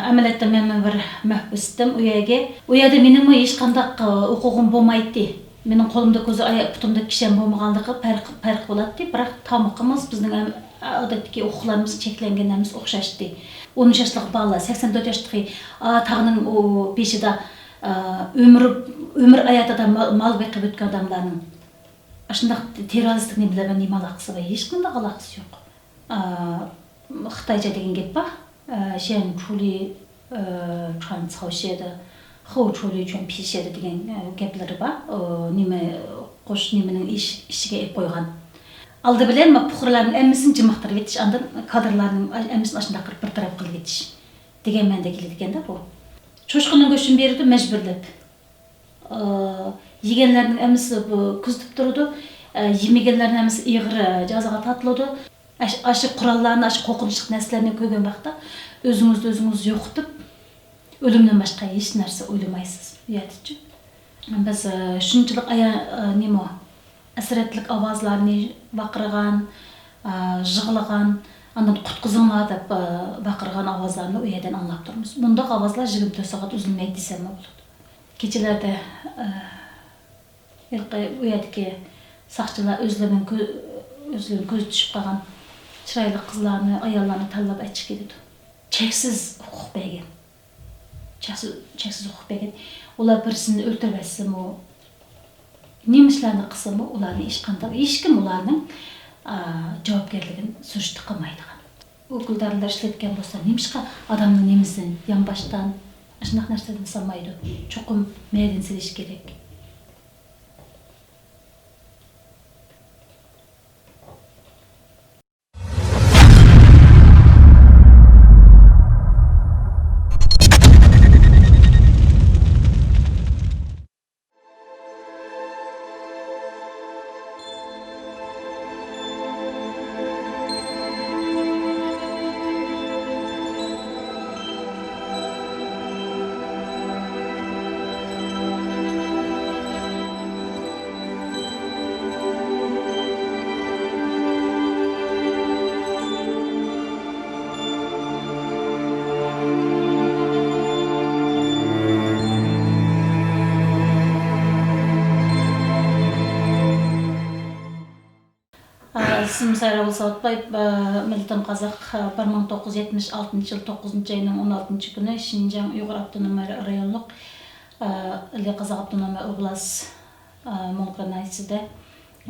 Amaliyotda men bir mahbusdim u yerga. U yerda meningmi hech qanday huquqim bo'lmaydi. Mening qo'limda ko'zi, putumda kishan bo'lmaganligi farq bo'ladi. Biroq tomoqimiz bizning odatdagi huquqlarimiz cheklangan emas, o'xshashdi. 13 yoshli bolalar, 84 yoshdagi tog'ning u beshida ömür hayotida mal beqib o'tgan odamlarning shundoq terroristlik bilan nima aloqasi bor? Hech qanday aloqasi yo'q. Xitoycha degan gap bor. 先处理穿草鞋的，后处理穿皮鞋的degan gaplari bor. Nima qo'sh nimaning ishiga ep qo'ygan. Oldi bilan puxurlarning hammasini jimiqtirib etish, andan kadrlarning hammasini shundoq qilib bir taraf qilib etish degan ma'noda keladi ekanda bu. Cho'chqaning go'shtini berdi majburlab. Yeganlarning hammasi bu kuzatib turadi, yemaganlarning hammasi ig'ir jazoga tortiladi. Aşı qurollarni, aşı qo'rqinchli narsalarni ko'rgan vaqtda o'zingizni o'zingiz yo'qotib, o'limdan boshqa hech narsa o'ylamaysiz. Uyatchi. Biz shunchalik nima asratlik ovozlarni baqirgan, yig'lagan, andan qutqizinglar deb baqirgan ovozlarni u yerdan anglab turamiz. Bundoq ovozlar 24 soat uzilmaydi desam bo'ladi. Kechalarda u yerdagi saqchilar o'zlarining ko'zi tushib qolgan chiroyli qizlarni, ayollarni tanlab aytish keladi. Cheksiz huquq bergan. Cheksiz huquq bergan. Ular birisini o'ldirib etsimi, nima ishlarni qilsami, ularni hech qanday, hech kim ularning javobgarligini surishti qilmaydigan. O'qildarlar ishlatgan bo'lsa, nima ishqa odamning nimasini yonboshdan shunaqa narsadan solmaydi. Cho'qim maydon silish kerak. Ismim Sayraul Sautbay, milletim Qazaq. 1976 yıl 9 ayının 16 günü Şinjan Uyghur Avtonom rayonluq İli Qazaq Avtonom Oblast Mo'nqir nahiyasida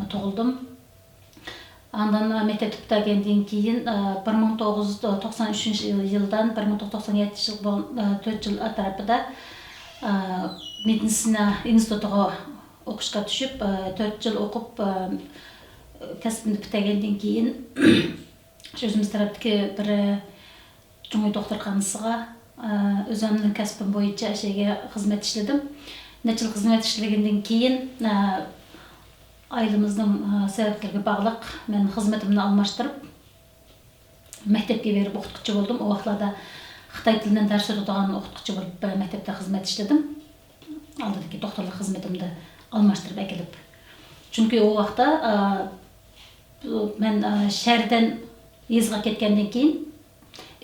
tug'ildim. Andan mektepte bitirgenden keyin 1993 yıldan 1997 yıl 4 yıl atrofida meditsina institutiga o'qishga tushib, 4 yil o'qib kasbimni bitirgenden keyin o'zimiz tarafdagi bir cho'ng doktorxonasiga o'zimning kasbim bo'yicha o'sha xizmat ishladim. Necha yil xizmat ishlagandan keyin ailemizning sabablariga bog'liq men xizmatimni almashtirib maktabga berib o'qituvchi bo'ldim. O vaqtlarda Xitoy tilidan dars o'tadigan o'qituvchi bo'lib maktabda xizmat ishladim. Oldidagi doktorlik xizmatimni almashtirib akilib. Chunki o vaqtda men shahardan yezga ketgandan keyin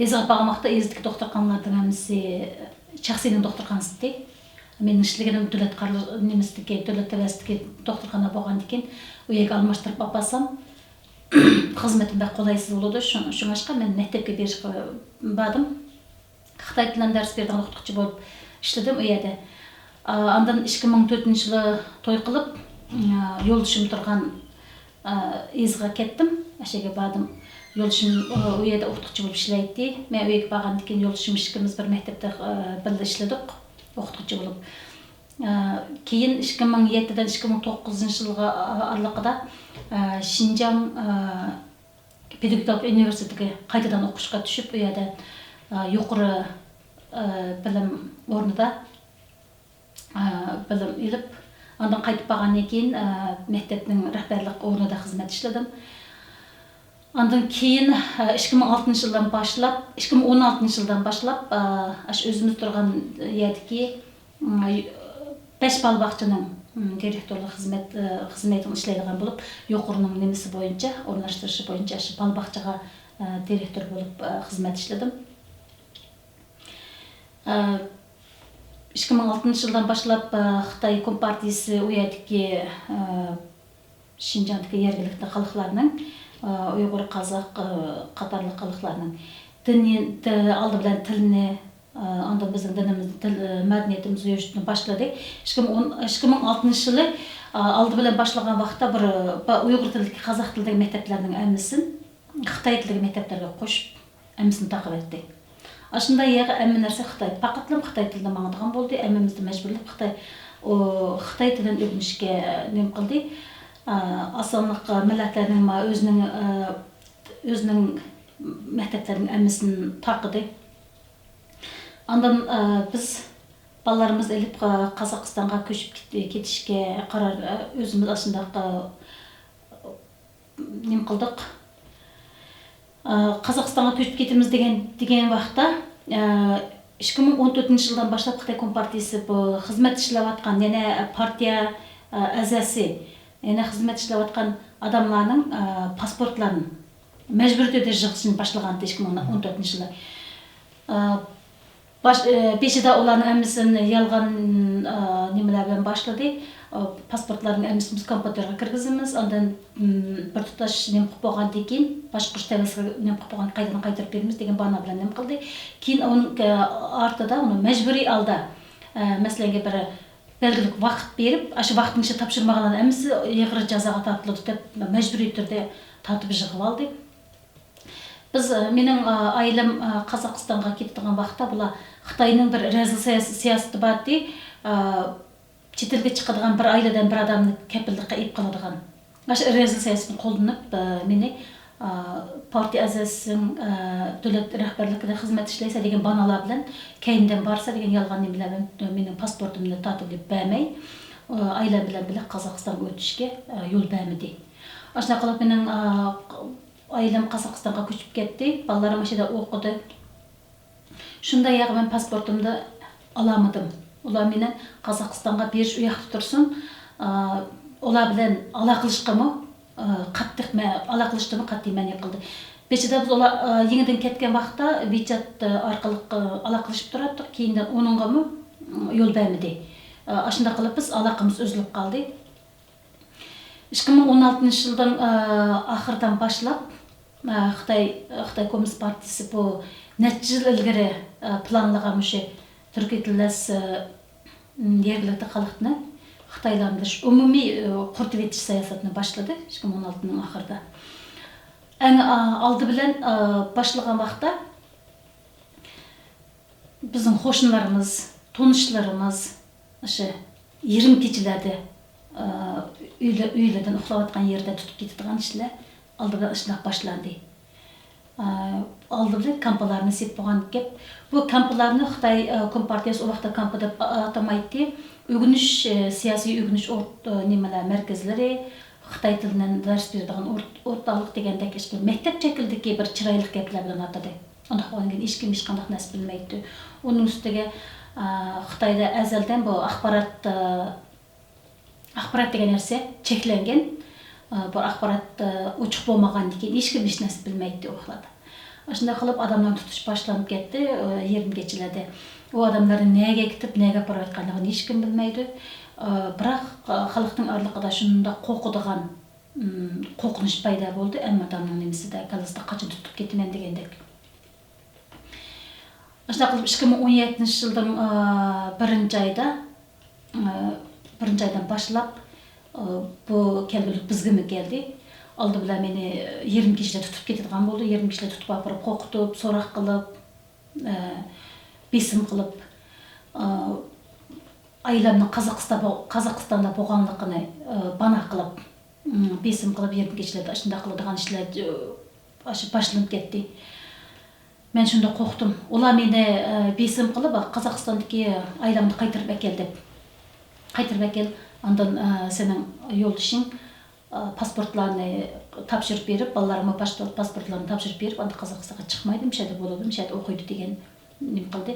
yezga bormoqda yezdagi doktorxonalarning hammasi shaxsiyning doktorxonasi. Men ishlaganim davlat nimasidagi, davlat tavasidagi doktorxona bo'lgandan keyin u yerga almashtirib olsam xizmatim bek qolaysiz bo'ladi. Shunga men maktabga berishga bordim. Xitoy tilidan dars beradigan o'qituvchi bo'lib ishladim u yerda. Andan 2004 yili to'y qilib yo'ldoshim turgan izga ketdim. O'sha yerga bordim. Yo'ldoshim u yerda o'qituvchi bo'lib ishlaydi. Men u yerga borgandan keyin yo'ldoshim ikkimiz bir maktabda birga ishladik o'qituvchi bo'lib. Keyin 2007dan 2009 yilga oralig'ida Şinjan pedagogik universitetiga qaytadan o'qishga tushib, u yerda yuqori bilim o'rnida bilim ilib, ondan qaytib borgandan keyin maktabning rahbarlik o'rnida xizmat ishladim. Ondan keyin 2006 yildan boshlab, 2016 yildan boshlab o'zimiz turgan yerdagi 5 bal bog'chaning direktorlik xizmatini ishlaydigan bo'lib, yuqorining nimasi bo'yicha, o'rnashtirishi bo'yicha shu bal bog'chaga direktor bo'lib xizmat ishladim. 2006 жылдан башлап Xitoy Компартиясы у yerдәге Шинжаңдагы жергиликтүү халыкларның, уйгыр, казак катарлык халыкларның дини алды белән тилini, андан биздин динибиз, тил, мәдәниятибиз өйрәтүне башлады. 2006 жылы алды белән башлаган вакытта бер уйгыр тилдәге, казак тилдәге мәктәпләрнең әммәсен Хытай тилдәге мәктәпләргә кошуп, әммәсен тақап этти. Ашында яғы әммә нәрсә Хытай, фақатлам Хытай тилидә маңдыган булды, әммәмизне мәҗбүрләп Хытай, Хытай тилен өйрәнешкә нем кылды. Асанлык милләтләрнең өзүнүң мәктәпләренең әммәсен тақыды. Андан биз балаларыбыз элип Казакстанга көчүп кетишке карар өзүбүз ашындак нем кылдык. Казакстанга көчүп кетебиз деген вакытта 2014 жылдан башлап Хытай Компартиясы бу хезмәт эшләп аткан, яна партия әгъзасы, яна хезмәт эшләп аткан адамларның паспортларын мәҗбүри түрдә жыгышын башлаган 2014 жылы. Бешида уларның әммәсен ялган немеләр белән башлады. Паспортларның әммәсен без компьютерга киргизибиз. Андан бер туташ нем кылып болгондан кийин башка тәвәсгә нем кылып болгон кайрадан кайтарып беребиз деген баана белән нем кылды. Кийин анын артыда уну мәҗбүри алда, мәсәлән, бер белгилик вакыт берип, ашы вакытның ичидә тапшырмаганларның әммәсе егыр жазага тартылды деп мәҗбүри түрдә тартып жыгып алды. Биз, менин айылым Казакстанга кетип вакытта була Хытайнын бир рәзил сиясәте бар ди, чет элге чыгадыган бир айладан бир адамны кепилдиккә алып каладыган. Ашы рәзил сиясәтен колланып, мени партия әгъзасының дәүләт рәһбәрлегендә хезмәт эшләйсә дигән баналар белән кәйиндән барса дигән ялган немеләр белән минем паспортымны тартып дип бәрмәй, айлам белән берлә Казакстанга өтүшкә юл бәрмәде. Ашна кылып минем айлам Казакстанга күчүп кетти, балаларым ашада оқыды. Шунда ягы мен паспортымды аламадым. Улар мени Казакстанга бериш уякта турсун, улар белән алакалышкамы, каттык алакалыштымы катты мәни кылды. Бешиде биз улар яңадан кеткен вакытта WeChat аркылык алакалышып тураттык, кийинден онуңгамы юл бермеди. Ашында кылып биз алакамыз үзүлүп калды. 2016 жылдың ахырдан башлап Хытай Коммунист партиясы бу нәчә жыл илгири планлаган мушу түркий тилдәс жергиликтүү халыкны Хытайландырыш, умумий куртуп этиш саясатын башлады 2016 ахырда. Эң алды белән башлаган вакытта биздин кошуналарыбыз, таанышларыбыз ошо ярым кечелерде үйлерден уктап аткан жерде тутуп кетип кишилер алды белән ышнак башланды. Алды белән кампаларны сеп болган кеп, бу кампаларны Хытай Компартиясы ул вакытта кампа дип атамайтты. Өгүнүш, сиясий өгүнүш немелер мәркәзләре, Хытай теленнән дәрес бирдигән орталык дигәндәк эш кылып, мәктәп шәкелдәге бер чырайлык гәпләр белән атады. Андак булган һеч кем һеч кандай нәрсә белмәйде. Уның өстегә Хытайда әзәлдән бу ахбарат дигән нәрсә чикләнгән. Бу ахбарат очык булмаган икән, һеч кем һеч нәрсә белмәйде ул. Ошундай кылып адамдар тутуш башланып кетти, ярым кечелерде. О адамдарды нәгә китеп, нәгә барып атканлыгын һеч кем белмәйде. Бирок халыктын аралыгында шундай коркудыган коркунуч пайда болду. Әмма адамдын немесиде калысында качан тутуп кетемен дегендек. Ошундай кылып 2017 жылдын биринчи айда, биринчи айдан башлап бу келгүлүк бизгеме келди. Алды белән мени ярым кечелер тутуп кетидиган болду. Ярым кечелер тутуп апарып коркутуп, сорак кылып, бесим кылып, айламны Казакстанда болгонлугуну бана кылып, бесим кылып ярым кечелерде ушундай кылдыган ишлер башланып кетти. Мен шунда корктум. Улар мени бесим кылып Казакстандагы айламды кайтарып әкел деп. Кайтарып әкел, андан сенин жолдошуң паспортларны тапшырып берип, балаларыма паспортларын тапшырып берип, анда Казакстанга чыкмайды, мишәдә болду, мишәдә окуйду деген нем кылды.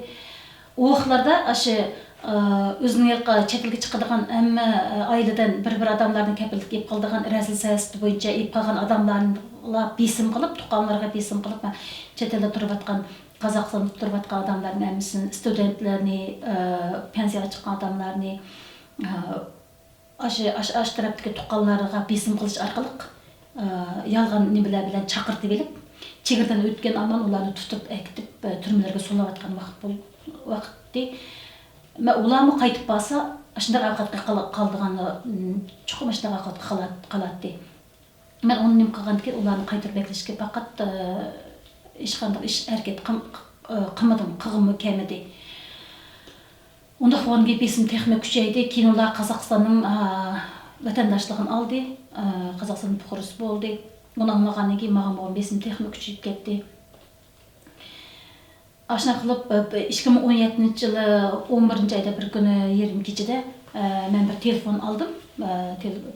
О вакытларда ашы Өзінің чет элге чыгыдыган әммә аиләдән бер-бер адамларны кәпиллек еп калдыган рәзил сәясәте буенча еп калган адамларны бесим кылып, туганнарга бесим кылып, чет элдә торып аткан, Казакстанда торып аткан адамларның әммәсен, студентларны, пенсияга чыккан адамларны, аш тарафтагы туганнарга бесим кылыш аркылык ялган немеләр белән чакыртып элеп, чегердән өткән аман уларны тотып әкитеп, түрмөләргә сулап аткан вакыт вакытты. Уламы кайтып баса, ашындак авқатка калдыганы, чукум ашындак авқатка калатты. Мен оны нем кылган экен, уларны кайтырып беклешке фақат эч кандай иш әрекет кылмадым, кылгым келмеди. Ондақ болғаннан кейін бесім техме күшейді. Кейін олар Қазақстанның ватандашлығын алды, Қазақстанның пұқарасы болды. Оны алмағаннан кейін маған болған бесім техме күшейіп кетті. Ашына қылып, 2017 жылы 11 айда бір күні ерім кешеде мен бір телефон алдым.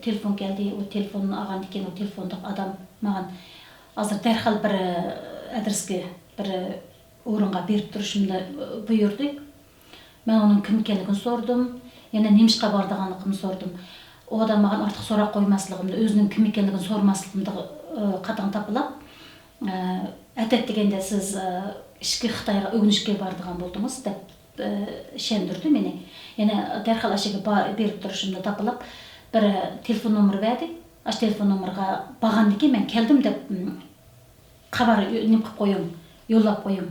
Телефон келді, о телефонны алған екен, о телефондық адам маған азыр дәрхал бір адреске, бір орынға беріп тұрышымды бұйырды. Мен оның кім екенлігін сордым, яна немішқа бардығанлығын сордым. О адам маған артық сұрақ қоймаслығымды, өзінің кім екенлігін сормаслығымды қатаң тапылап, әдет дегенде сіз ішкі Қытайға өкінішке бардыған болдыңыз деп ишендірді мені. Яна дәрхал ашеге беріп тұрышымды тапылап, бір телефон номер берді. Аш телефон номерға бағанды екен, мен келдім деп хабар нем қылып қойың, yollап қойың.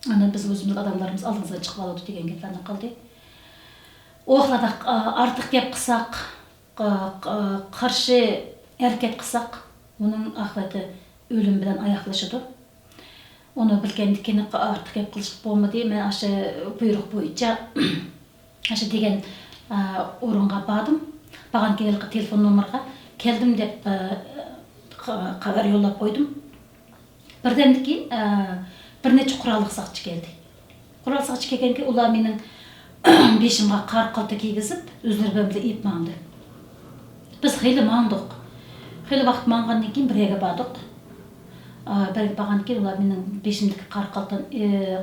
Аны біз өзіміздің адамдарымыз алдыңыздан шығып алады деген гәпләрне кылды. О вакытларда артык гәп кылсак, каршы әрекет кылсак, уның ахваты өлім белән аяклашыды. Оны билгәндә артык гәп кылыш булмады. Мен ашы буйрук буенча ашы дигән орынга бардым. Баган келгән телефон номерга келдим дип хабар yollап койдум. Бирден кийин бир нече кураллык сакчы келди. Кураллык сакчы келгенде улар менин бешимге кар калта кийгизип, өзлөрү менен ийип маңды. Биз хейли маңдык. Хейли убакыт маңгандан кийин бир жерге бардык. Бир жерге баргандан кийин улар менин бешимдики кар калтан,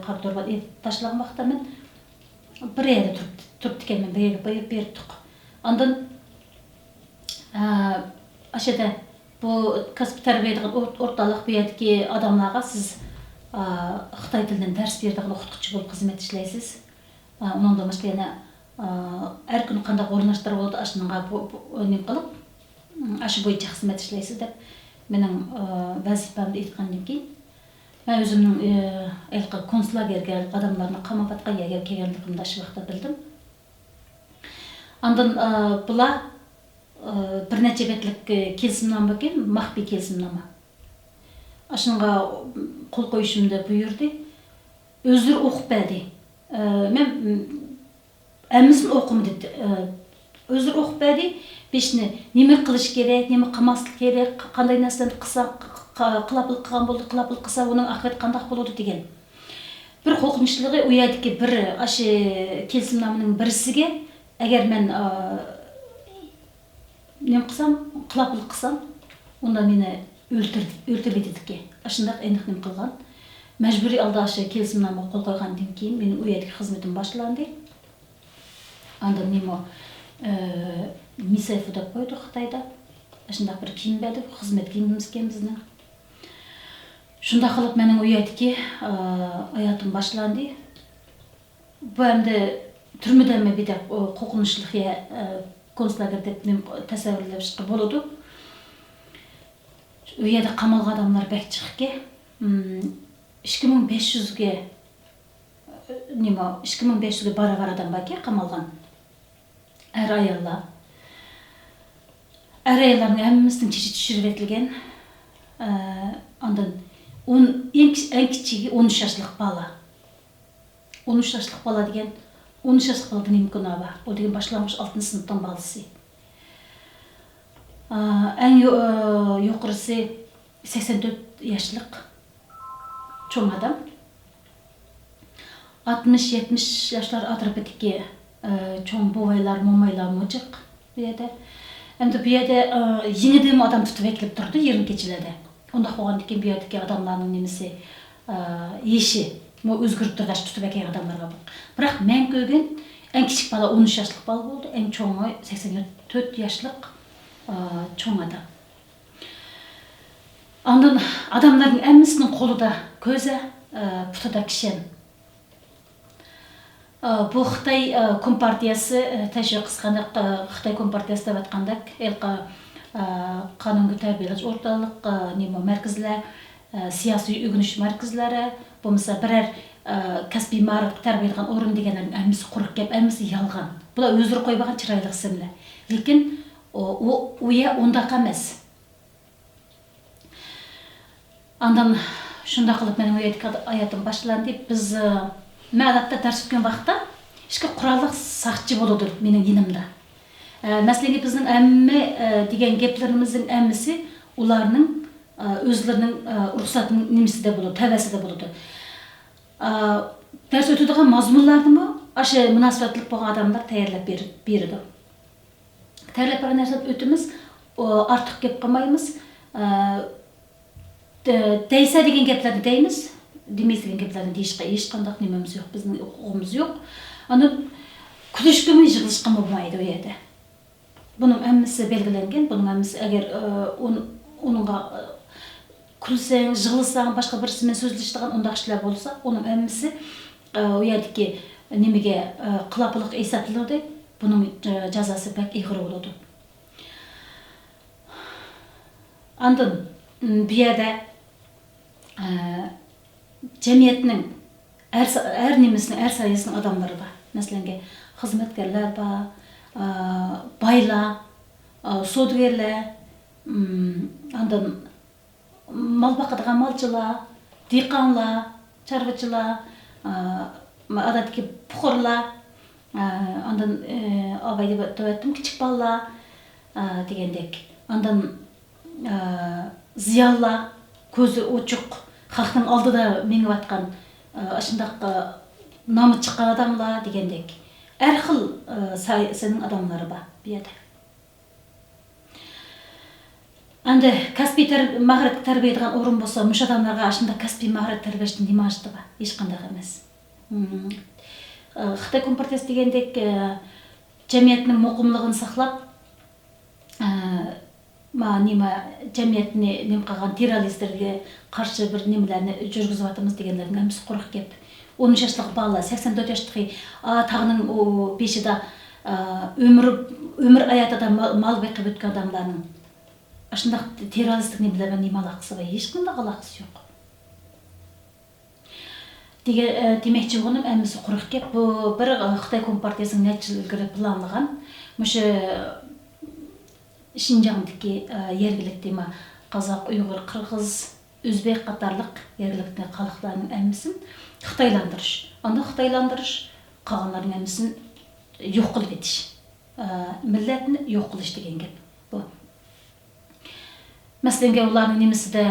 кар дорба ийип ташлаган убакта мен бир жерде туруп экенмин, бир жерге бериптик. Андан ашада бу касып тарбия деген орталык бу жердеги адамларга сиз Хытай тилинен дәрс бердиген окуткучу болуп кызмат иштейсиз. Унан башка яна ар күнү кандай орнаштырып болот, ашынга неме кылып, ашы боюнча кызмат иштейсиз деп менин вазифамды айткандан кийин мен өзүмдүн элки концлагерге адамдарды камап аткан жерге келгендигимди ашы убакта билдим. Андан була бир нече бетлик келисимнама экен, махпий келисимнама. Ашынга кол коюшумду буйрду. Өздөрү окуп берди. Мен әммисин окум деди. Өздөрү окуп берди. Бешini неме кылыш керек, неме кылмаслык керек, кандай нерсени кылса, кылапылык кылган болду, кылапылык кылса унун акыбети кандай болот деген. Бир коркунучлугу у жердеки бир ашы келисимнаманын бирисиге эгер мен неме кылсам, кылапылык кылсам, унда мени өлтүрбөйт экен. Ашындак эник неме кылган. Мәжбүрий алда ашы келисимнамага кол койгондон кийин менин у жердеки кызматым башталанды. Андан неме мисайфу деп койду Кытайда. Ашындак бир кийим берди, кызмат кийимибиз экен биздин. Шундай кылып менин у жердеки аятым башталанды. Бу эмди түрмөдөнмү бир деп коркунучлук концлагерь деп мен тасаввурлашка болот. У жерде камалган адамдар бек чыгып 2500ге неме, 2500ге барабар адам бар экен камалган. Эр аяллар. Эр аяллардын эммесинин чечи түшүрүп этилген. Андан эң кичиги 13 жаштык бала. 13 жаштык бала деген, 13 жаштык балада неме күнөө бар? Ол деген башлангыч 6-сыныптын баласы. Эң юқарысы 84 яшлык чоң адам. 60-70 яшлар атырапетики чоң бобайлар, момайлар мужик бу жерде. Эмди бу жерде жеңиден адам тутуп экилип турду ерин кечелерде. Ондак болгондон кийин бу жердеки адамдардын немеси еши Өзгеріп тұрды, тұтып әкелген адамдарға. Бірақ мен көрген ең кішік бала 13 жашлық бала болды, ең чоңы 84 жашлық чоң адам. Андан адамдардың әммісінің қолыда көзі, пұтыда кішен. Бұл Қытай Компартиясы, тәші қысқандақ Қытай Компартиясы деп атқандақ, элқа қанунға тәрбиелеш орталық, неме мәркізлер, сияси үйгініш мәркізлері, болмаса бірер кәсіби маарат тәрбиелеген орын дегенлердің әммісі құруқ гәп, әммісі ялған. Бұлар өздері қоймаған чырайлық ісімлер. Лекин оя ондақ емес. Андан шунда қылып менің оядық аятым башланды. Біз мен адатта дәріс өткен вақытта ішкі құралдық сақчы болады менің енімде. Мәселен, біздің әмме деген гәплеріміздің әммісі оларның өзлерінің рұқсатының немесі де болады, тәбәсі де болады. Дәріс өтудіған мазмұнларды ма, ашы мұнасыбатлық болған адамдар тәйірлеп береді. Тәйірлеп берген нәрсені өтіміз, артық кеп қалмаймыз. Дейсе деген гәплерді дейміз, демейсі деген гәплерді дейішке ешқандай немеміз жоқ, біздің құқығымыз жоқ. Аны күлішке ме, жығылышқа ма болмайды ол жерде. Бұның әммісі белгіленген, бұның әммісі егер оныңға күлсең, жығылсаң, басқа бірісімен сөзлешті онда кішілер болса, оның әммісі ол жердегі немеге қылапылық есептеледі, бұның жазасы бәк иғыр болады. Андан бұл жерде жәмиетінің әр немесінің, әр сайысының адамдары бар. Мәселен, қызметкерлер бар, байлар, содыгерлер, андан мал бақыдыған малчылар, диқанлар, чарвачылар, адаттагы пұқырлар, андан абай деп айттым, кичик балалар дегендек. Андан зыялылар, көзі очық, халықтың алдыда меңіп атқан, ашындақ намы шыққан адамдар дегендек. Әр хил сайысының адамдары бар бұл жерде. Әнді кәсіби мағарат тәрбиелеген орын болса, мүш адамдарға ашында кәсіби мағарат тәрбиелештің неме ашты бар? Ешқандай емес. Қытай Компартиясы дегендек жәмиетінің мұқымлығын сақлап, неме жәмиетіне нем қалған террористерге қарсы бір немелерні жүргізіп жатырмыз дегендердің әммесі құруқ кеп. 13 жашлық бала, 84 жаштық тағының бешіда өмір аятыда мал бақып өткен адамдардың ашындақ террористік немелермен неме алақысы бар? Ешқандай алақысы жоқ. Демекші болғаным, әммесі құруқ кеп. Бұл бір Қытай Компартиясының нәтижелі жыл ілгері планлаған. Мүші Шинжаңдыки ергілікті ма қазақ, ұйғыр, қырғыз, өзбек қатарлық ергілікті халықтарының әммісін қытайландырыш. Анда қытайландырыш қалғанлардың әммісін жоқ қылып етіш. Милләтін жоқ қылыш деген кеп. Бұл. Мәселен, олардың немесі де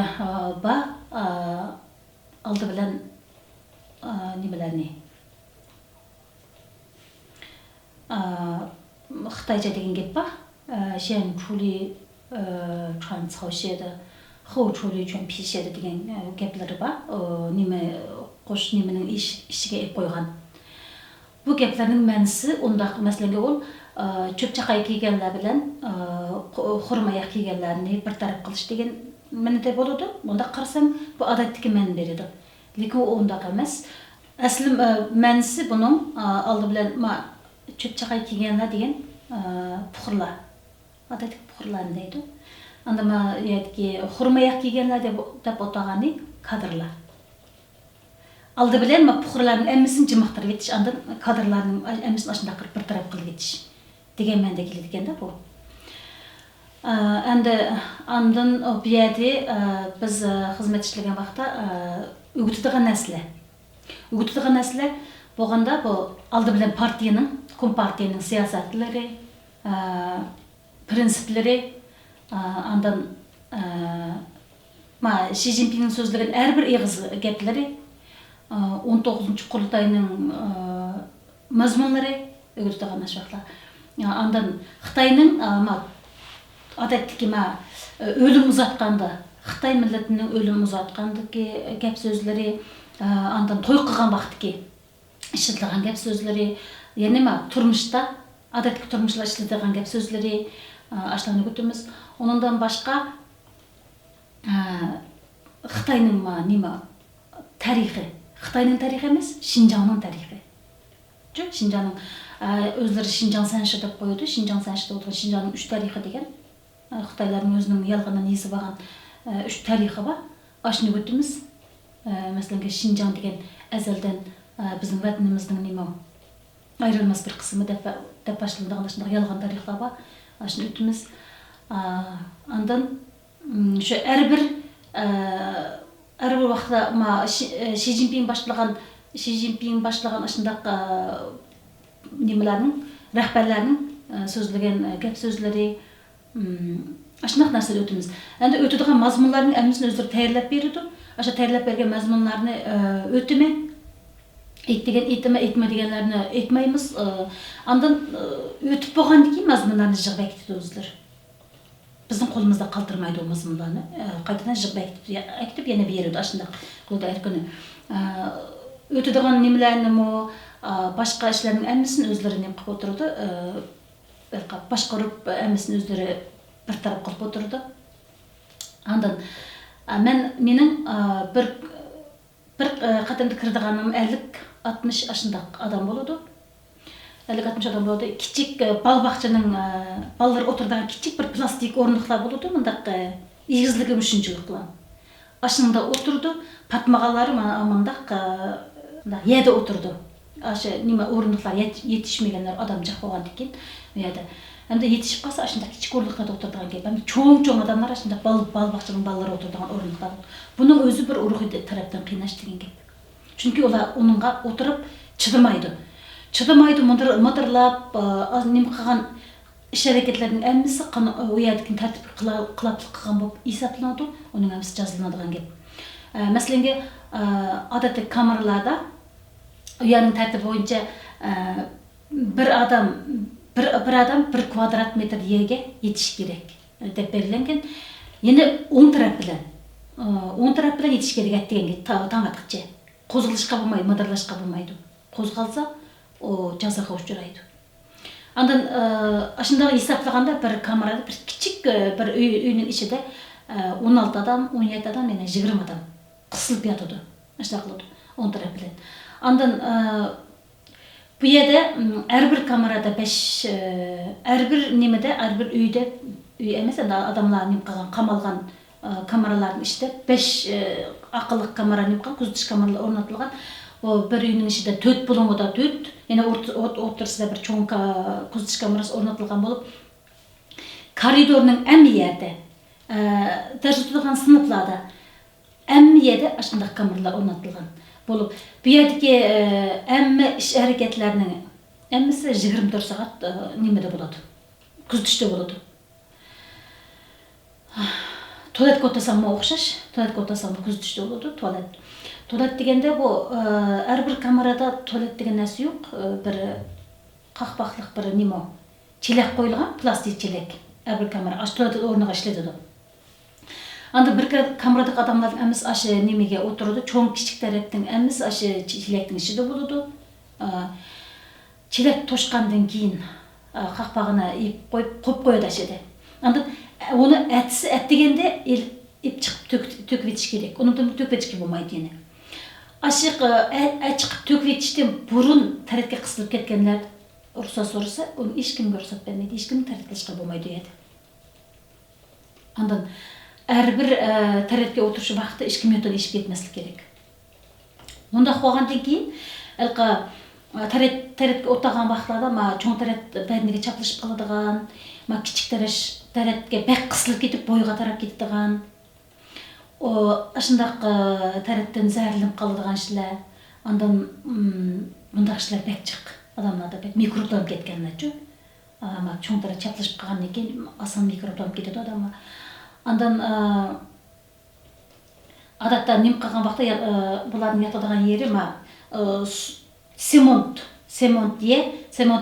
ба, алды білән немелеріне. Қытайша деген кеп ба? 先处理穿草鞋的，后处理穿皮鞋的деген гәпләре бар. Неме қош неменең ішіге еп қойған. Бу гәпләрнең мәнisi ундақ мәселәнгә ул чөп чакай кигәнләр белән хурма аяк кигәнләрне бер тараф кылыш дигән мәнедә булды. Монда карасаң, бу адаттагы мән береді. Ләкин ул ундақ эмас. Әсле мәнisi буның алды белән ма чөп чакай кигәнләр дигән пұқырлар. Адаттагы пұқырлар deydi. Анда ма ядки хурма аяк кигәнләр дип атаганы кадрлар. Алды белән ма пұқырларның әммесен жымықтырып етиш, андан кадрларның әммесен ашында кырып бер тараф кылып етиш деген мәнде келеді екен да бу. Әнді андан бу yerде біз хезмәт эшләгән вакытта үгүтүдигән нәрсәләр. Үгүтүдигән нәрсәләр болғанда бу алды белән партияның, компартияның сиясәтләре, принципләре, андан ма Ши Цзиньпиннең сөзләгән әрбер игыз гәпләре, 19-нчы құрылтайының мазмунлары үгүтүдигән нәрсәләр. Андан Хытайның ма адаттагы ма өлім узатканда Xitoy millatining o'lim uzatgandagi gap so'zlari, andan to'y qilgan vaqtdagi ishlatilgan gap so'zlari, ya'ni nima turmushda odatdagi turmushda ishlatilgan gap so'zlari ashlarni o'tamiz. Undan boshqa Xitoyning nima tarixi, Xitoyning tarixi emas, Shinjongning tarixi. Shinjongning o'zlari Shinjong sanshi deb qo'yadi. Shinjong sanshi deb o'tirgan Shinjongning 3 tarixi degan Xitoylarning o'zining yolg'ondan yezib olgan 3 tarixi bor. Ashuni o'tamiz. Masalan, Shinjong degan azaldan bizning vatanimizning nima ayrilmas bir qismi deb boshlanadigan shunday yolg'on tarixlar bor. Ashuni o'tamiz. Andan shu har bir vaqtda Shi Jinping boshlagan shundaq nimalarning, rahbarlarning so'zlagan gap so'zlari, shundaq narsalar o'tamiz. Endi o'tadigan mazmunlarning hammasini o'zlari tayyorlab beradi. O'sha tayyorlab bergan mazmunlarni o'timi, ayt degan aytma, aytma deganlarni aytmaymiz. Andan o'tib bo'lgandan keyin mazmunlarni yig'ib akitadi o'zlari. Bizning qo'limizda qoldirmaydi u mazmunlarni. Qaytadan yig'ib akitib yana beradi. Shundaq qildi har kuni. O'tadigan nimalarni, boshqa ishlarning hammasini o'zlari nima qilib o'tirdi, boshqarib hammasini o'zlari bir taraf qilib o'tirdi. Andan mening bir qatimda kirdiganim 50-60 ashundaq odam bo'ladi. 50-60 odam bo'ladi. Kichik bol bog'chaning bolalar o'tiradigan kichik bir plastik o'rindiqlar bo'ladi, bundaq egizligi shunchalik qilgan. Ashunda o'tirdi, patmag'anlari mana bundaq yerda o'tirdi. O'sha nima o'rindiqlar yetishmaganlar odam jiq bo'lgandan keyin u yerda. Endi yetishib qolsa shunday kichik o'rindiqlarda o'tiradigan gap. Endi cho'ng-cho'ng odamlar shunday bol bog'chaning bolalari o'tiradigan o'rindiqlar. Buning o'zi bir ruhiy tarafdan qiynash degan gap. Chunki ular uningga o'tirib chidamaydi. Chidamaydi, midirlab, nima qilgan ish harakatlarning hammasi u yerdagi tartibga xiloflik qilgan bo'lib hisoblanadi, uning hammasi jazolanadigan gap. Masalan, odatda kameralarda u yerning tartibi bo'yicha bir odam bir kvadrat metr yerga yetish kerak deb belgilangan. Yana o'ng taraf bilan yetish kerak degan tong atqicha. Qo'zg'alishga bo'lmaydi, midirlashga bo'lmaydi. Qo'zg'alsa o jazoga uchraydi. Andan shunday hisoblaganda bir kamerada bir kichik bir uyning ichida 16 odam, 17 odam, yana 20 odam qisilib yotadi. Shunday qiladi o'ng taraf bilan. Andan bu yerda har bir kamerada 5, har bir nimada, har bir uyda, uy emas, endi odamlar nima qilgan, qamalgan kameralarning ichida 5 aqlli kamera nima qilgan, kuzatish kameralari o'rnatilgan. O bir uyning ichida 4 bulung'ida 4, yana o'rtasida bir cho'ng kuzatish kamerasi o'rnatilgan bo'lib, koridorning hamma yerida, dars o'tadigan sinflarda hamma yerda shunday kameralar o'rnatilgan bo'lib, bu yerdagi hamma ish harakatlarining hammasi 24 soat nimada bo'ladi, kuzatishda bo'ladi. Tualetga o'tasanmi o'xshash, tualetga o'tasanmi kuzatishda bo'ladi, tualet. Tualet deganda bu har bir kamerada tualet degan narsa yo'q, bir qaqpaqliq bir nima, chelak qo'yilgan, plastik chelak. Har bir kamera ash tualet o'rniga ishlatadi. Anda bir kameradagi odamlarning hammasi asha nimaga o'tiradi, cho'ng kichik tarafning hammasi asha chelakning ichida bo'ladi. Chelak to'shqandan keyin qaqpog'ini ip qo'yib qo'yib qo'yadi ashada. Anda uni atsi at deganda ip chiqib to'kib etish kerak. Uni to'kib etishga bo'lmaydi yana. Ashiq chiqib to'kib etishdan burun tarafga qisilib ketganlar ruxsat so'rasa, uni hech kimga ruxsat bermaydi, hech kim tarat qilishga bo'lmaydi u yerda. Andan har bir taratga o'tirish vaqti 2 minutdan eshib ketmaslik kerak. Bundaq bo'lgandan keyin taratga o'tirgan vaqtlarda ma cho'ng tarat badaniga chaplashib qoladigan, ma kichik taratga bak qisilib ketib bo'yga tarab ketadigan, o shundaq taratdan zaharlanib qoladigan ishlar, andan bundaq ishlar bak chiq odamlarda bak mikroblanib ketganlar-chu. Ma cho'ng tarat chaplashib qolgandan keyin oson mikroblanib ketadi odamlar. Andan odatda nima qilgan vaqtda bularning yotadigan yeri ma sement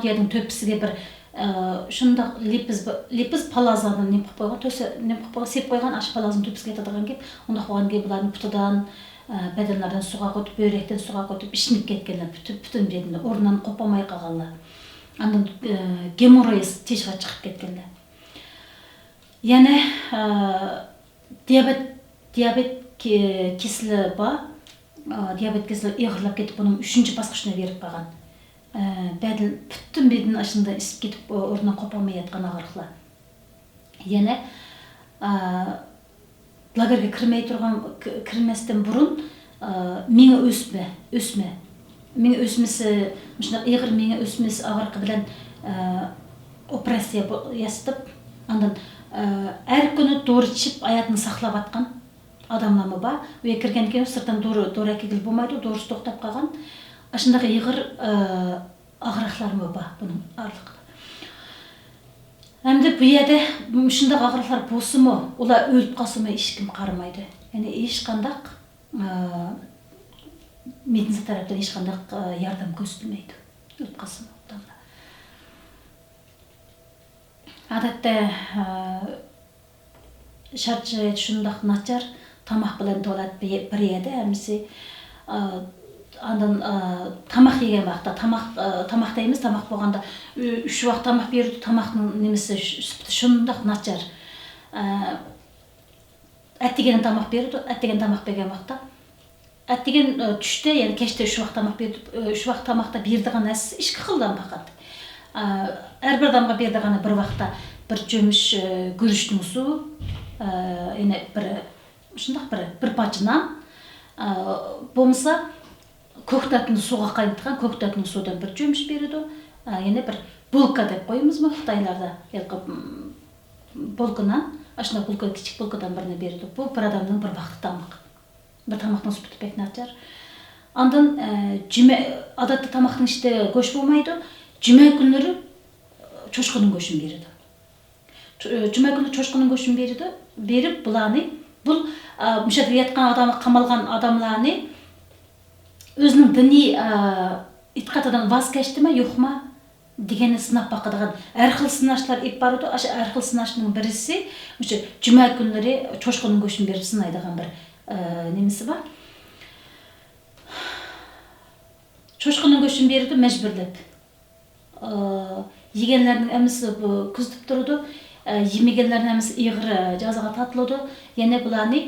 yerning to'pisiga bir Shundoq lipiz palazlarni nima qilib qo'ygan, to'sa nima qilib qo'ygan, sepib qo'ygan, ash palazni to'pisiga yetadigan gap. Undaq bo'lgan keyin bularni putidan, badanlaridan suvga o'tib, buyrakdan suvga o'tib, ishinib ketganlar, butun bedini o'rnidan qopolmay qolganlar. Andan gemoroy teshig'a chiqib ketganlar. Yana diabet kesili bor. Diabet kesili ig'irlab ketib, buning 3-bosqichini berib qolgan. Бәділ бүтін бетін ашында ісіп кетіп, орнынан қопалмай жатқан ағырықлар. Яна лагерге кірмей тұрған, кірместен бұрын меңі өсме, өсме. Меңі өсмесі, мышында иғыр меңі өсмесі ағырқы білән операция ясатып, андан әр күні доры ішіп аятын сақлап атқан адамлама бар. Уя кірген кейін сырттан доры әкелгілі болмайды, дорысы тоқтап қалған. Ашындағы иғыр ағырақларымы бар бұның арлықта. Әмді бұл жерде шындағы ағырақлар болсымы, олар өліп қалсымы ешкім қарамайды. Яғни ешқандақ медицина тараптан ешқандақ ярдам көрсетілмейді. Өліп қалсымы адамдар. Адатта шарт шарайт шындақ начар, тамақ білән толады бір жерде, әмісі андан тамақ деген вақытта, тамақ дейміз, тамақ болғанда 3 уақыт тамақ берді, тамақтың немесі сүті шындақ начар. Әттеген тамақ берді, әттеген тамақ берген вақытта, әттеген түште, яғни кеште 3 уақыт тамақ берді, 3 уақыт тамақта бердіған нәрсесі ішкі қылдан фақат. Әрбір адамға бердіғаны бір уақытта бір жеміш күріштің суы, яғни бір шындақ бір пачы нан, болмаса көктатын суға қайнатқан көктатын судан бір жеміш береді, яғни бір булка деп қоямыз ма Қытайларда, булканан, ашына булка, кішік булкадан біріне береді. Бұл бір адамның бір уақыты тамақ. Бір тамақтың сүті бек начар. Андан адатта тамақтың ішінде көш болмайды. Жүме күндері чошқының көшін береді. Жүме күні чошқының көшін береді. Беріп бұланы, бұл мүшәде ятқан адамы, қамалған адамларны өзінің діни итқатыдан ваз кешті ме, жоқ ма дегенді сынап бақыдыған әр қыл сынаштар еп баруды. Аша әр қыл сынаштың бірісі мүше жүме күндері чошқының көшін беріп сынайдыған бір немесі бар. Чошқының көшін берді мәжбүрлеп. Егенлерінің әмісі күздіп тұрды, емегенлерінің әмісі иғыр жазаға тартылды. Яғни бұларны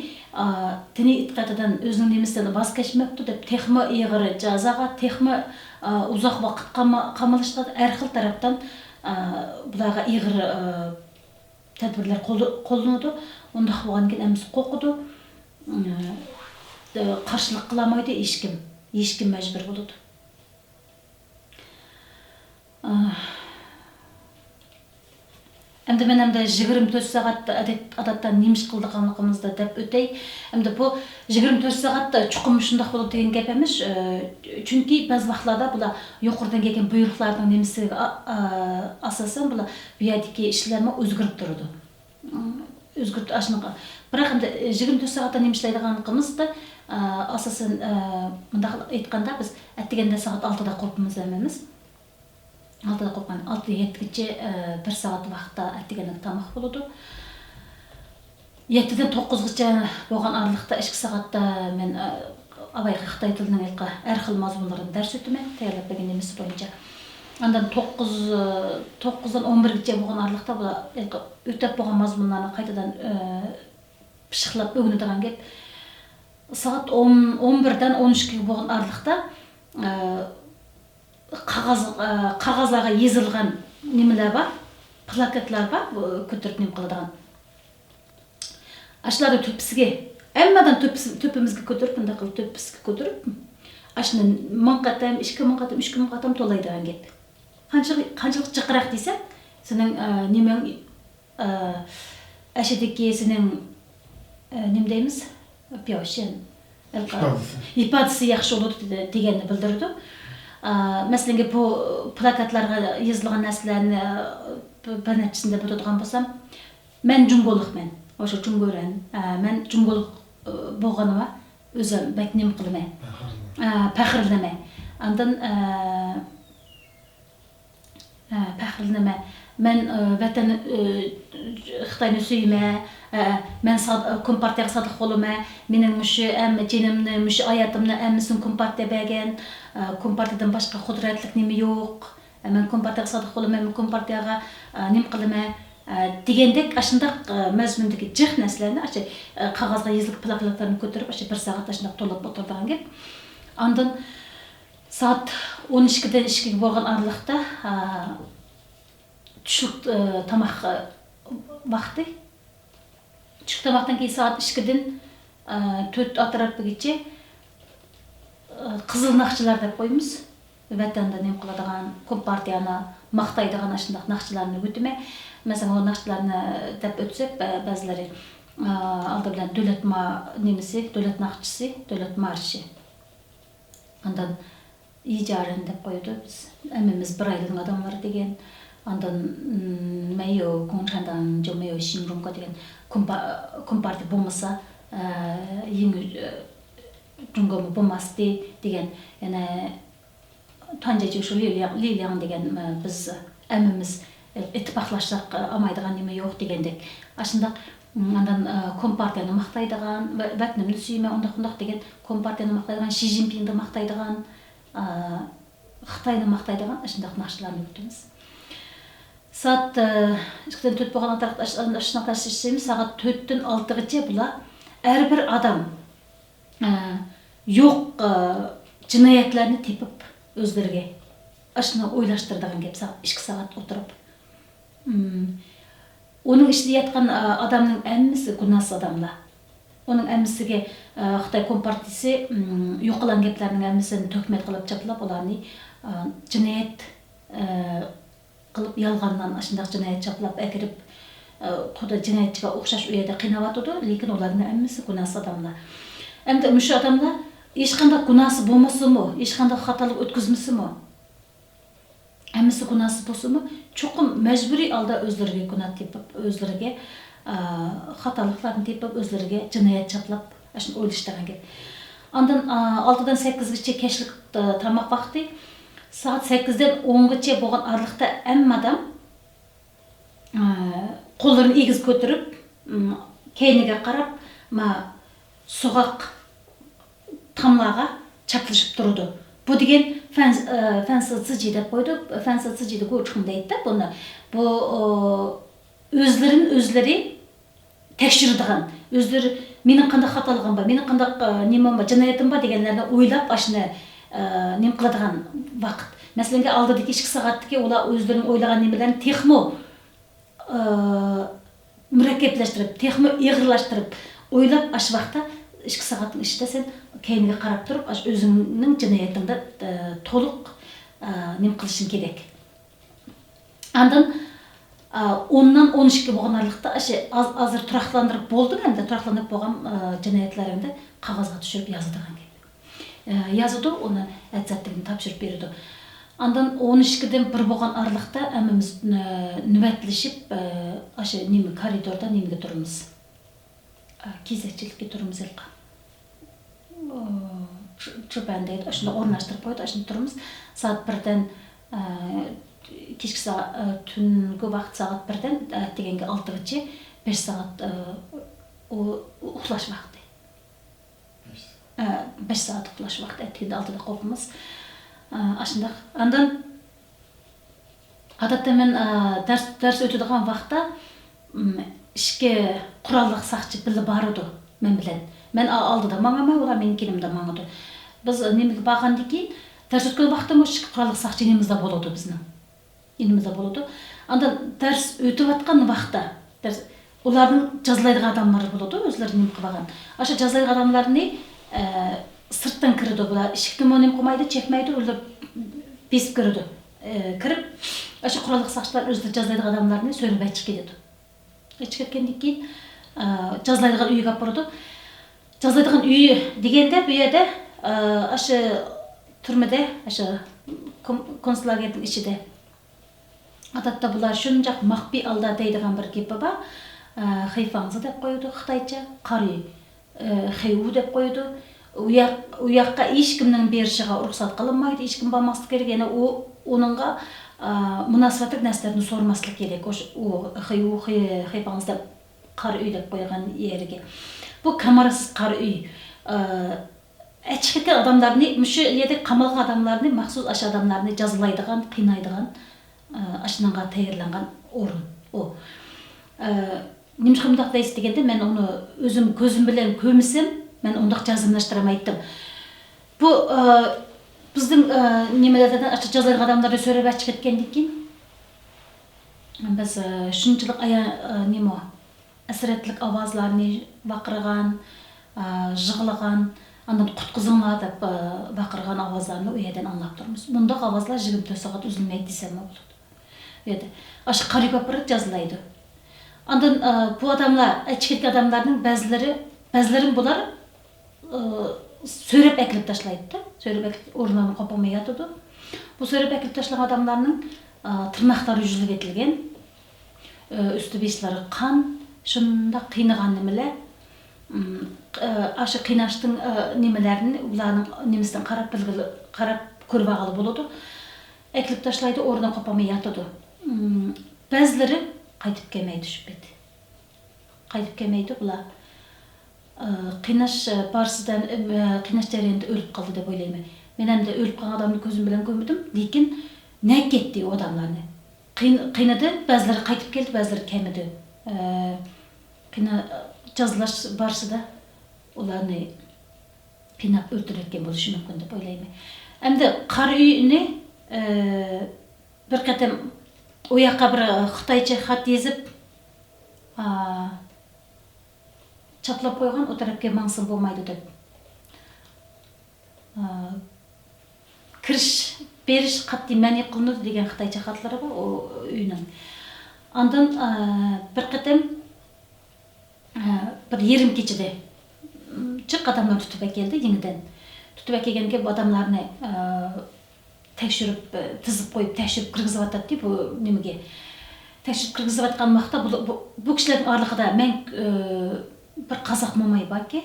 діни итқатыдан өзінің немістен ваз кешмепті деп техма иғыр жазаға, техма ұзақ уақыт қамалышқа әр қыл тараптан бұларға иғыр тәдбірлер қолданады. Ондақ болған кейін әмісі қоқыды, қарсылық қыламайды ешкім, ешкім мәжбүр болады. Әмді мен әмді 24 сағатта адатта неміс қылдығанлығымызды деп өтей. Әмді бұл 24 сағатта чұқым шындақ болып деген гәп емес. Чүнки бәз вақтларда бұла жоқырдан келген бұйрықлардың немісіге асасын бұла бұядеке ішлерме өзгеріп тұрды. Өзгеріп ашынға. Бірақ әмді 24 сағатта неміслейдіғанлығымызды асасын мұндақ айтқанда біз әттегенде сағат 6-да қопымыз әмеміз. 6-да қопқан, алты жеткенше бір сағат уақытта әттегеннің тамақ болады. 7-ден 9-ғыча болған аралықта ішкі сағатта мен Абайға Қытай тілінің әр қыл мазмұнларын дәріс өтіме, таярлап берген немесі бойынша. Андан 9-дан 11-гече болған аралықта бұл өтіп болған мазмұнларны қайтадан пышықлап өгінедіған кеп. Сағат 11-ден 13-ге болған аралықта қағазларға езілген немелер бар, плакатлар бар, көтеріп нем қыладыған. Ашыларды төпісіге, әммадан төпімізге көтеріп, мында қылып төпісіге көтеріп, ашыны 1000 қатам, 2000 қатам, 3000 қатам толайдыған кеп. Қаншалық жықырақ десе, сенің немең, әшедеке сенің нем дейміз, пяушен, ипадысы яқшы болады дегенді білдірді. Мәселен, бұл плакатларға езілген нәрселерні бір нәтижесінде бұтыдыған болсам, мен жүнголықмен, ошо жүнгөрен, мен жүнголық болғаныма өзім бәк нем қылмай, пәхірлемей. Андан Пәхірленеме. Мен ватан Хытайны сүймә, мен компартияга садык болума, менин мушу әмме женимни, мушу аятымны әммисин компартия берген, компартиядан башка кудуратлык неме жок. Мен компартияга садык болума, мен компартияга нем кылыма дегендек ашындак мазмундагы жык нерселерни ашы кагазга язылып плакатларын көтөрүп, ашы бир саат ашындак толуп отурдуган кеп. Андан саат 12ден 2ге болгон аралыкта түшлүк тамак вакыты. Түшлүк тамактан кийин саат 2ден 4 атырапыгыче кызыл накчылар деп коебуз. Ватанды нем кыладыган, компартияны мактайдыган ашындак накчыларны өтүмө. Мәсәлән, ал накчыларны деп өтсөк, баазылары алды менен дөлөт немеси, дөлөт накчысы, дөлөт маршы. Андан ижарын деп койду биз. Эмемиз бир айылдын адамдары деген. Андан 没有共产党就没有新中国деген, компартия болмаса эң中国болмасты деген, яна 团结就是力量, 力量деген, биз эмемиз иттипаклашсак амайдыган неме жок дегендек. Ашындак андан компартияны мактайдыган, ватанымды сүймө, ондок мындак деген, компартияны мактайдыган, Ши Цзиньпинди мактайдыган, Кытайды мактайдыган ашындак накчыларны өтөбүз. Саат 2ден 4 болгон ашындак иштейбиз. Саат 4дөн 6гача була ар бир адам жок жинаятларны тепип өздөрүгө ашына ойлаштырдыган кеп, саат 2 саат отуруп. Онун ичинде яткан адамдын эммиси гунасыз адамдар. Онун эммисиге Кытай компартиясы юкалган кеплердин эммисин төкмөт кылып чаплап, аларны жинаят кылып, ялгандан ашындак жинаят чаплап әкирип, куда жинаятчыга окшош у жерде кыйнап атыды, лекин алардын эммиси гунасыз адамдар. Эмди мушу адамдар эч кандай гунасы болмосуму, эч кандай каталык өткөзмөсүмү, эммиси гунасыз болсуму, чукум мажбурий алда өздөрүгө гуна тепип, өздөрүгө каталыкларын тепип, өздөрүгө жинаят чаплап, ашын ойлоштурган кеп. Андан 6дан 8гече кечлик тамак вакыты. Саат 8ден 10гача болгон аралыкта эмме адам колдорун эгиз көтөрүп, кейниге карап, ма сугак тамлага чаплашып туруду. Бу деген фансы цзiji деп койду, фансы цзiji ди көчкүн дейт да буну. Бу өзлөрүн өзлөрү текшердиган, өзлөрү менин кандай каталыгым бар, менин кандай немем бар, жинаятым бар дегенлерди ойлоп, ашыны нем кыладыган вакыт. Мәсәлән, алдыдагы 2 сааттыки улар өзлөрүнүн ойлаган немелерин техмо мураккаплаштырып, техмо ыгырлаштырып ойлоп, аш вакытта 2 сааттын ичинде сен кейиниге карап туруп, аш өзүңдүн жинаятыңды толук нем кылышың керек. Андан 10дан 12 болгон аралыкта ашы азыр турактандырып болдуң, энди турактандырып болгон жинаятларыңды кагазга түшүрүп жаздыган кеп. Жазды, уну әтсәттигин тапшырып берди. Андан 12ден 1 болгон аралыкта эмимиз нөбәтлешип, ашы неме коридорда немеге турабыз. Кезекчиликке турабыз элка. Чупан дейт, ошондо орнаштырып коет, ошондо турабыз. Саат 1ден кечки саат, түнкү убакыт саат 1ден дегенге 6гача 5 саат укташ убакыты. 5 саат укташ убакыты, дегенде 6да копубуз. Ашындак. Андан адатта мен дарс өтөдөгөн убакта ишке куралдык сакчы били барыды мен билен. Мен алдыда маңама, улар менин келимде маңыды. Биз немеге баргандан кийин дарс өткөн убакта ишке куралдык сакчы энимизде болот биздин. Энимизде болот. Андан дарс өтүп аткан убакта улардын жазалайдыган адамдары болот, өзлөрү неме кылбаган. Ошо жазалайдыган адамдарды сырттан кирди, булар эшикти нем кылмайды, чекмейди, улар бесип кирди. Кирип, ошо куралдык сакчылар өзү жазалайдыган адамдарды сөрүп чыгып кетет. Чыгып кеткенден кийин жазалайдыган үйгө алып барды. Жазалайдыган үй дегенде бу жерде ошо түрмөдө, ошо концлагердин ичинде. Адатта булар шунчак макпий алда дейдиган бир кепи бар. Хайфаңзы деп коюду кытайча, кар үй, хэйу деп коюду. Уякка эч кимдин беришиге уруксат кылынбайт, эч ким бармаслык керек. Яна онунга Мунасабатлык нәрсәләрне сормаслык керек. О хыйпаңызда қар үй деп қойған ерге. Бу камерасыз қар үй. Әчіп кеткен адамдарны, мүші ерде қамалған адамдарны, махсус аша адамдарны жазалайдыған, қинайдыған, ашынанға тәйірланған орын. О. Немше мұндақ дейсіз дегенде, мен оны өзім көзім білен көмісем, мен ондақ жазымлаштырамайттым. Бу біздің немелерден ашық жазалайған адамдарды сөйлеп ашып кеткенден кейін, біз шыншылық ая неме әсіреттілік авазларны бақырған, жығылған, андан құтқызыңlar деп бақырған авазларны у yerden аңлап тұрмыз. Мұндақ авазлар 24 сағат үзілмейді десем болады. Еді. Ашық қар көпірі жазылайды. Андан bu адамlar, әчіп кеткен адамдардың бәзілерін бұлар сөреп әкіліп ташлайды да. Сөреп әкіліп орынларын қопамай ятыды. Бұл сөреп әкіліп ташлаған адамдарның тырнақтары үзіліп етілген, үсті бешлері қан, шында қинаған немелер, ашы қинаштың немелерін, олардың немесін қарап білгілі, қарап көріп ағалы болады. Әкіліп ташлайды, орнына қопамай ятыды. Бәзілері қайтып келмейді шүбет. Қайтып келмейді бұлар. Қинаш барсыздан, қинаш жәренде өліп қалды деп ойлаймын. Мен әмді өліп қалған адамды көзім білен көрмедім, лекін нә кетті о адамдарны. Қинады, бәзілері қайтып келді, бәзілері келмеді. Жазылаш барсыда оларны қинап өлтіріп болушы мүмкін деп ойлаймын. Әмді қар үйіне бір қатым ояққа бір қытайша хат езіп, чаплап қойған, о тарапқа маңсын болмайды деп. Кіріш, беріш қатты мәни қылынады деген қытайша хатлары бар о үйінің. Андан бір қатым бір ерім кечеде чық адамдар тұтып әкелді еңіден. Тұтып әкелгенге бұл адамдарны тәкшіріп, тізіп қойып, тәкшіріп кіргізіп атады деп бұл немеге. Тәкшіріп кіргізіп атқан уақытта бұл кісілердің арлығында мен бір қазақ момай бар ке,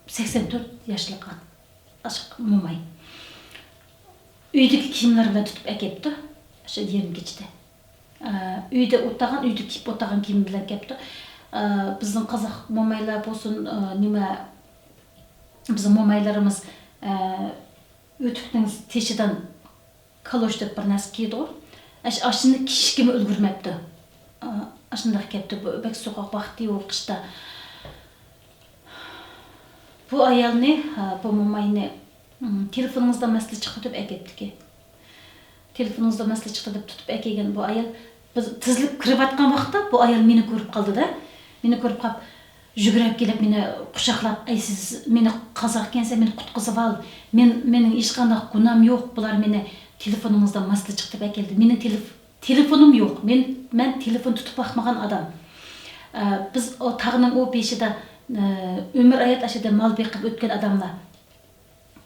84 яшлық ашық момай. Үйдегі киімдер білән тұтып әкепті, ошо ерім кечте. Үйде оттаған, үйде киіп оттаған киім білән кепті. Біздің қазақ момайлар болсын, неме, біздің момайларымыз өтіктің тешідан калош деп бір нәрсе киеді ғой. Ашыны кішкеме үлгермепті. Ашындақ кепті, бәк соқақ бақты ол қышта. Бұл аялны, бұл момайны телефоныңызда мәселе шықты деп әкепті ке. Телефоныңызда мәселе шықты деп тұтып әкелген бұл аял, біз тізіліп кіріп атқан уақытта бұл аял мені көріп қалды да. Мені көріп қалып, жүгіріп келіп мені құшақлап, әй сіз мені қазақ екенсіз, мені құтқызып ал. Менің ешқандай күнәм жоқ, бұлар мені телефоныңызда мәселе шықты деп әкелді. Менің телефоным жоқ, мен телефон тұтып бақмаған адам. Біз о тағының о бешіде, өмір аят ашыда мал бекіп өткен адамlar.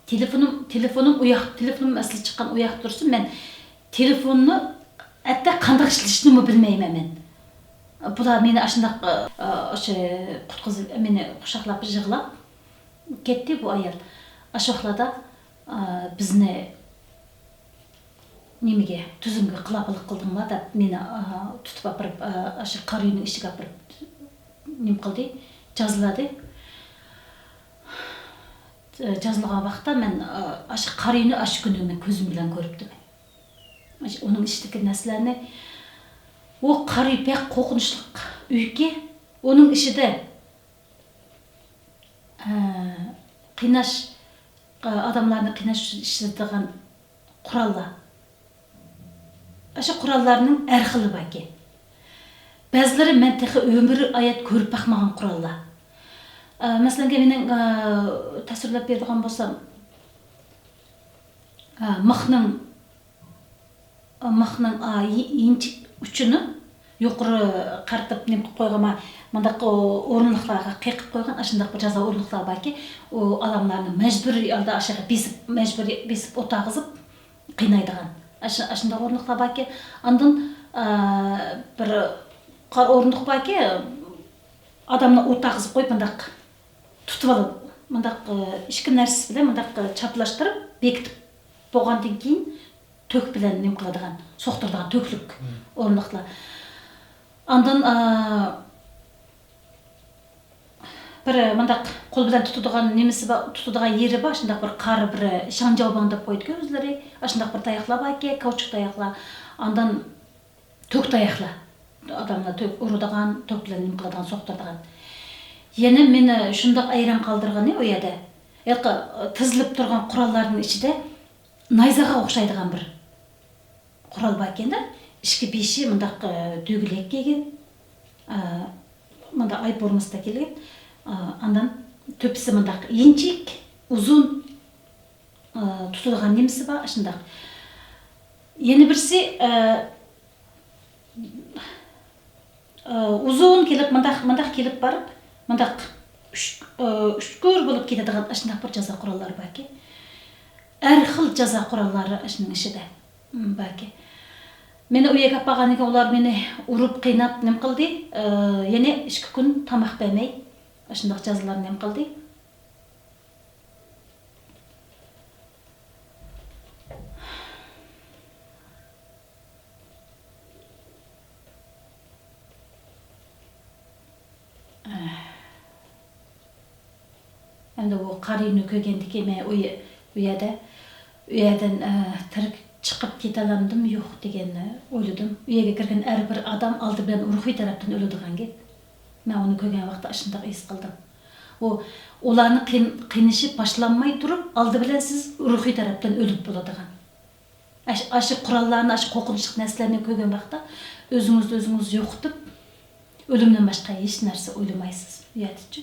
Телефоным уяқ, телефоным мәселе шыққан уяқ тұрсын, мен телефонны әтті қандақ ішілішіні білмеймін мен. Бұлар мені ашындақ, ошо құтқызып, мені құшақлап, жығылап кетті бұл аял. Ашоқлада бізді немеге, түзімге қылапылық қылдыңlar деп мені тұтып апарып, ашы қар үйінің ішіге апарып нем қылды, жазылады. Жазылған уақытта мен ашы қар үйіні ашы күні мен көзім білән көріптім. Оның іштікі нәрселерні, о қар үй бәк қорқынышлық үйге, оның ішіде қинаш, адамларны қинаш ішітіған құралла. Ашы құралларының әр қылы бар екен. Бәзілері мен тегі өмір аят көріп бақмаған құралла. Мәселен, менің тәсірлеп берген болсам, мықның еншік ұшыны юқыры қартып нем қылып қойған, мындақ орынлықтарға қиқып қойған, ашындақ бір жаза орынлықтар бар ки, о адамларны мәжбүр алда ашыға бесіп, мәжбүр бесіп отағызып қинайдыған. Ашындақ орынлықтар бар ки, андан бір қар орындық бар ки, адамны отағызып қойып мындақ тұтып алып, мындақ ішкі нәрсесі білән мындақ чаплаштырып, бекітіп болғандан кейін Tök bilan nima qiladigan, so'qtiradigan töklik o'rinliqlar. Ondan bir mundaq qo'l bilan tutadigan nimasi bor, tutadigan yeri bor, shundaq bir qora bir shanjovbang deb qo'ydi o'zlari. Shundaq bir tayoqlar bor ekan, kauchuk tayoqlar. Ondan tök tayoqlar. Odamlar tök uradigan, tök bilan nima qiladigan, so'qtiradigan. Yana meni shundaq ayron qoldirgani u yerda. Tizilib turgan qurollarning ichida nayzaga o'xshaydigan bir qurol bor ekanda, ishki beshi mundaq dugilak kelgan, mundaq ay formasida kelgan, andan to'pisi mundaq inchik, uzun tutadigan nimasi bor, shundaq. Yana birisi uzun kelib, mundaq kelib borib, mundaq uchkur bo'lib ketadigan shundaq bir jazo qurollari borki. Har xil jazo qurollari shuning ichida borki. Meni u yerga olib keyin ular meni urib, qiynab nima qildi? Yana 2 kun tomoq bermay shundaq jazolarni nima qildi? Endi u qariyni ko'rgandan keyin men u yerdan tirik chiqib ketalamdim, yo'q deganni o'yladim. U yerga kirgan har bir odam oldi bilan ruhiy tarafdan o'ladigan gap. Men uni ko'rgan vaqtda shundoq his qildim. U ularni qiynishi boshlanmay turib, oldi bilan siz ruhiy tarafdan o'lib bo'ladigan. Shu qurollarni, shu qo'rqinchli narsalarni ko'rgan vaqtda o'zingizni o'zingiz yo'qotib, o'limdan boshqa hech narsa o'ylamaysiz. U yerdachi.